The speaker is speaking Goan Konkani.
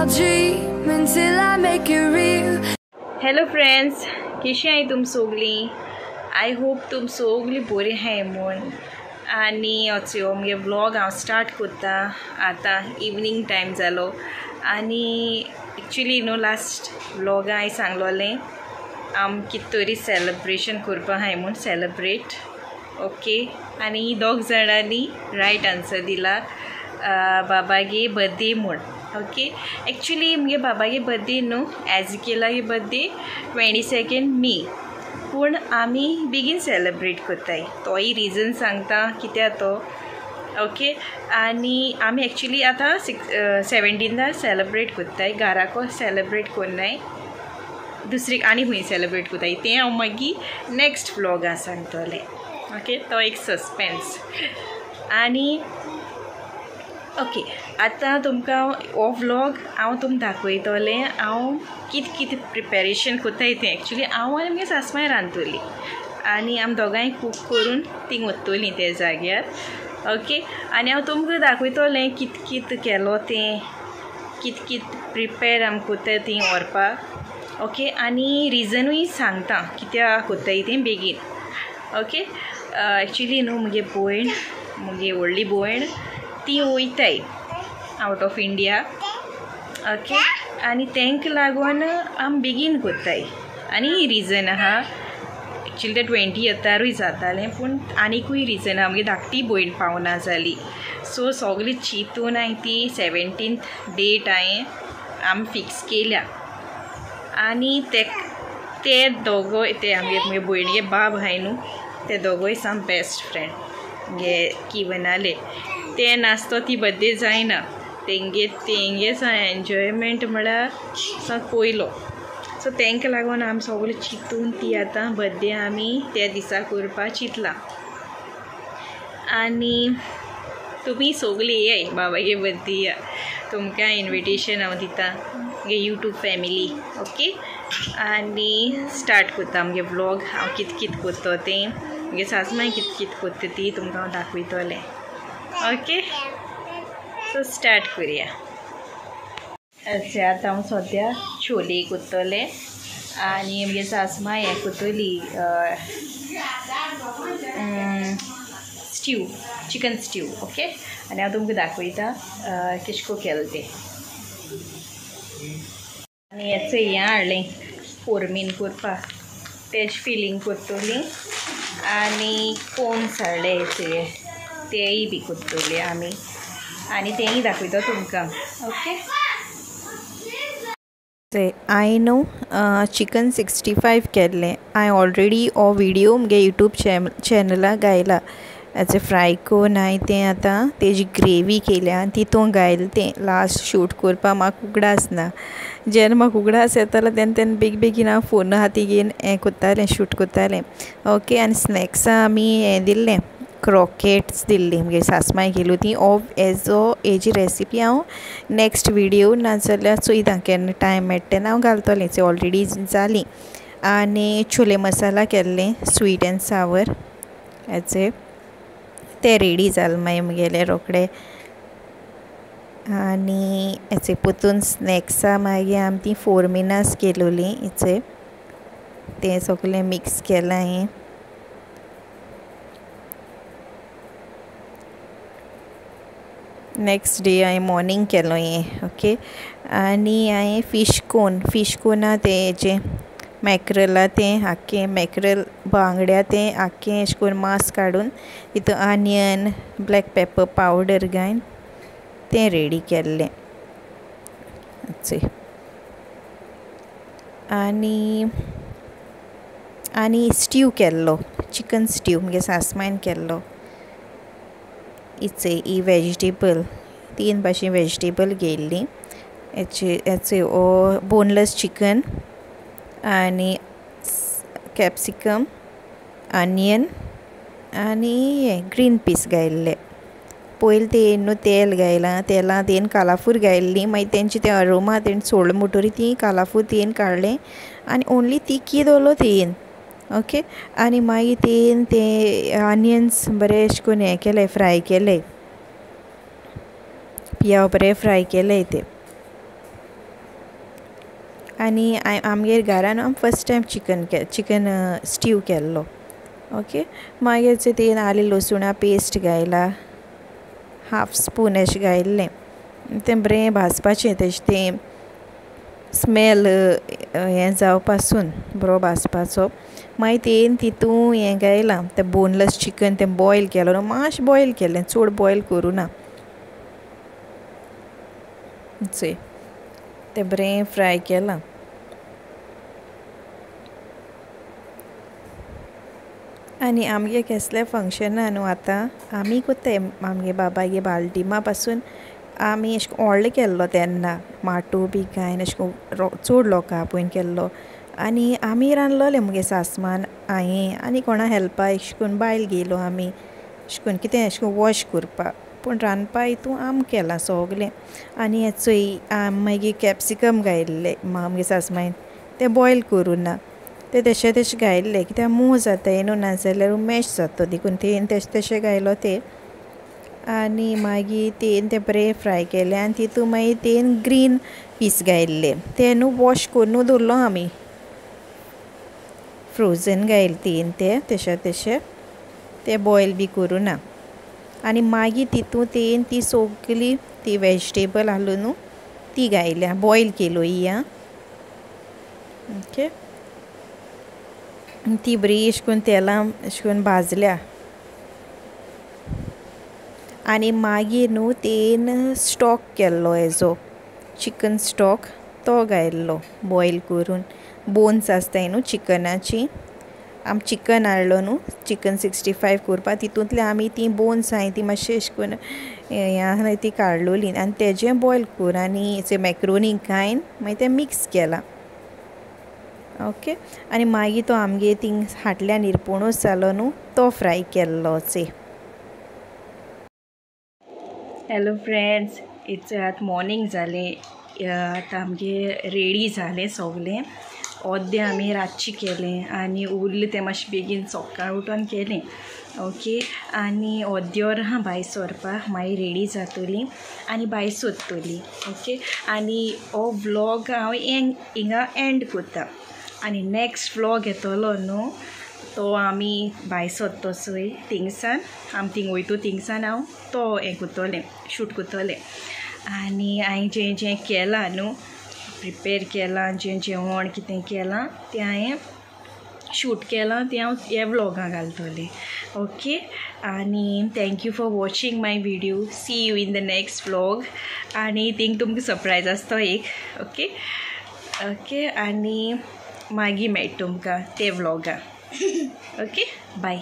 I'll dream until I make it real. Hello friends, कशी आहे तुम सगळी? I hope तुम सगळी बरी आहाय म्हूण. आनी हो मुगे व्लॉग हांव स्टार्ट करता. आतां इवनींग टायम जालो आनी एक्चुली न्हू लास्ट व्लॉगा हांवें सांगलोलें आम कितें तरी सेलिब्रेशन करपा आहाय म्हूण, सेलिब्रेट. ओके, आनी दोग जाणांनी रायट आन्सर दिला, बाबागे बर्थडे म्हूण. ओके, एक्चुली मुगे बाबागे बर्थडे न्हू एजिकेलागे बर्थडे 22 मे, पूण आमी बेगीन सेलिब्रेट करताय. तोय रिजन सांगता कित्याक तो. ओके, आनी आमी एक्चुली आतां 17 सेलिब्रेट करताय, घराको सेलिब्रेट करनाय, दुसरी आनी खंय सेलिब्रेट करताय तें हांव मागीर नेक्स्ट व्लॉगान सांगतलें. ओके, तो एक सस्पेन्स. आनी ओके, आतां तुमकां हो व्लॉग हांव तुमकां दाखयतलें हांव कितें कितें प्रिपेरेशन करताय तें. एक्चुली हांव आनी मुगे सासमाय रांदतली आनी आमी दोगांय कूक करून थिंग वतलीं त्या जाग्यार. ओके, आनी हांव तुमकां दाखयतलें कितें कितें केलो तें, कितें कितें प्रिपेर आमी करताय थंय व्हरपाक. ओके, आनी रिजनूय सांगता कित्याक करताय तें बेगीन. ओके, एक्चुली न्हू मुगे भयण, मुगे व्हडली भयण ती वयताय आवट ऑफ इंडिया. ओके, आनी तांकां लागून आमी बेगीन करताय. आनी रिजन आहा, एक्चुली ते 20 जातारूय जातालें, पूण आनिकूय रिजन आहा, मुगे धाकटी भयण पावना जाली. सो सगळें चिंतून हांवें ती 17 डेट हांवें आमी फिक्स केल्या. आनी ते दोगोय ते आमगे मुगे भयणीगे बाब आहाय न्हू, ते दोगोय साम बेस्ट फ्रेंड मुगे किवनाले. ते नासतो ती बर्थडे जायना, तेंगे तेंगे एन्जॉयमेंट म्हळ्यार सा पयलो. सो तांकां लागून आमी सगळें चिंतून ती आतां बर्थडे आमी त्या दिसा करपाक चिंतलां. आनी तुमी सगळीं येयाय बाबागे बर्थडे या, तुमकां इन्विटेशन हांव दिता मुगे यूट्यूब फॅमिली. ओके, आनी स्टार्ट करता मुगे व्लॉग, हांव कितें कितें करता तें, मुगे सासमाय कितें कितें करता ती तुमकां हांव दाखयतलें. ओके, सो स्टार्ट करुया. अशें आतां हांव सद्या छोले करतलें आनी मुगे सासमाय हें करतली स्ट्यू, चिकन स्ट्यू. ओके, आनी हांव तुमकां दाखयता केशें कोन्न केलें तें. आनी हेचें हें हाडलें फोरमीन करपाक, तेज फिलींग करतली. आनी कोन्स हाडले हेचे, तेय बी करतली आमी, आनी तेंय दाखयता तुमकां. ओके, हांवें न्हू चिकन 65 केल्लें. हांवें ऑलरेडी हो विडियो मुगे यूट्यूब चॅनलार घायला. एज फ्राय करून हांवें तें आतां तेजी ग्रेवी केल्या आनी तितून घायलें तें. लास्ट शूट करपाक म्हाका उगडास ना. जेन्ना म्हाका उगडास येतालो तेन्ना तेन्ना बेगी बेगीन हांव फोन हाती घेवन हें करतालें, शूट करतालें. ओके, आनी स्नॅक्सां आमी हें दिल्लें, क्रोकेट्स दिल्ली मुगे सासमाय केल्यो ती. हो हेजो हेजी रेसिपी हांव नेक्स्ट विडियो नाजाल्यार चोयता केन्ना टायम मेळटा तेन्ना हांव घालतलें. ती ऑलरेडी जाली. आनी छोले मसाला केल्ले स्वीट एंड सावर हेचे, ते रेडी जालें मागीर मुगेले रोखडे. आनी हेचे परतून स्नॅक्सां मागीर आमी ती फोरमिनास केलोली हेचे, तें सगळें मिक्स केलां हांवें. नेक्स्ट डे हांवें मॉर्निंग केलो हें. ओके, आनी हांवें फीश कोन, फीश कोना तें हेजें मॅकरला तें आख्खें मॅकरल बांगड्या तें आख्खें अशें करून मांस काडून तितून आनियन ब्लॅक पेपर पावडर घालून तें रेडी केल्लें. आनी आनी स्ट्यू केल्लो, चिकन स्ट्यू मुगे सासमायन केल्लो. इचे ही वेजिटेबल, तीन भाशेन वेजिटेबल घेयल्ली. हेचे हेचे हो बोनलेस चिकन आनी कॅप्सिकम, आनियन आनी हें ग्रीन पीस घायल्ले. पयलीं तें न्हू तेल घायलां, तेलां तेन कालाफूर घायल्ली, मागीर तेंचे तें अरोमा तेणें सोडलें म्हणटरी ती कालाफूर तेन काडलें आनी ओन्ली तिकी दवरलो तेन. ओके, आनी मागीर तेन ते आनियन्स बरें अशें करून हें केलें, फ्राय केलें, पियाव बरें फ्राय केलें ते. आनी आमगेर घरान हांव फर्स्ट टायम चिकन स्टीव केल्लो. ओके, मागीर तें आलें लसुणा पेस्ट घायला, हाफ स्पून अशें घायल्लें. तें बरें भाजपाचें, तेजें तें स्मेल हें जावपासून बरो भाजपाचो. मागीर तें तितू हें घायलां तें बोनलेस चिकन, तें बॉयल केलो न्हू, मातशें बॉयल केलें, चड बॉयल करूं ना. चोय तें बरें फ्राय केलां. आनी आमगे केसलें फंक्शना न्हू आतां आमी कोत्ताय, आमगे बाबागे बालटिमा पासून आमी अशें व्हडलो केल्लो तेन्ना, माटो बी घायन अशें चड लोकां आपोवन केल्लो. आनी आमी रांदलोले मुगे सासमान, हांयें आनी कोणा हेल्पाक अशें करून बायल घेयलो आमी, अशें करून कितें अशें करून वॉश करपाक, पूण रांदपा हितू आम केलां सोगलें. आनी चोय मागीर कॅप्सिकम घायल्ले आमगे सासमांयन, तें बॉयल करूं ना, तें तशें तशें घायल्लें कित्याक मोव जाताय न्हू, नाजाल्यार मॅश जाता, देखून तें तशें तशें घायलो तें. आनी मागीर तें तें बरें फ्राय केलें आनी तितू मागीर तें ग्रीन पीस घायल्ले, तें न्हू वॉश करून दवरलो आमी, फ्रोजन घायले तें तें तशें तशें तें बॉयल बी करूं ना. आनी मागीर तितू तें ती सगली ती वेजिटेबल आहलो न्हू ती घायल्या, बॉयल केलो ही आं. ओके, ती बरी अशें करून तेलां अशें करून भाजल्या. आनी मागीर न्हू तेन स्टॉक केल्लो हेजो चिकन स्टॉक, तो घायल्लो बॉयल करून. बोन्स आसताय न्हू चिकनाची, आमी चिकन हाडलो न्हू चिकन 65 करपाक, तितूंतले आमी ती बोन्स आहाय ती मातशें अशें करून हें आसलें ती काडलोली आनी तेजें बॉयल करून आनी मॅक्रोनी घायन मागीर तें मिक्स केलां. ओके, आनी मागीर तो आमगे थिंग हाटल्या निरपोणोस जालो न्हू तो फ्राय केल्लो. चे हॅलो फ्रेंड्स, it's आतां मॉर्निंग जालें, आतां आमगे रेडी जालें सगलें. अर्दें आमी रातचें केलें आनी उरलें तें मातशें बेगीन सकाळ उठोन केलें. ओके, आनी अर्दें वर आहा भायर सरपाक, मागीर रेडी जातली आनी भायर सोदतली. ओके, आनी हो व्लॉग हांव हिंगा एंड करता आनी नेक्स्ट व्लॉग येतलो न्हू तो आमी भायर सोदतो चोय थिंगसान, आमी थिंग वयतो थिंगसान हांव तो हें करतलें, शूट करतलें. आनी हांवें जें जें केलां न्हू, प्रिपेर केलां, जें जेवण कितें केलां तें हांवें शूट केलां, तें हांव ह्या व्लॉगां घालतलें. ओके, आनी thank you for watching my video. See you in the next vlog. आनी थिंग तुमकां सरप्रायज आसतो एक. ओके ओके, आनी मागीर मेळटा तुमकां ते व्लॉगां. Okay, bye.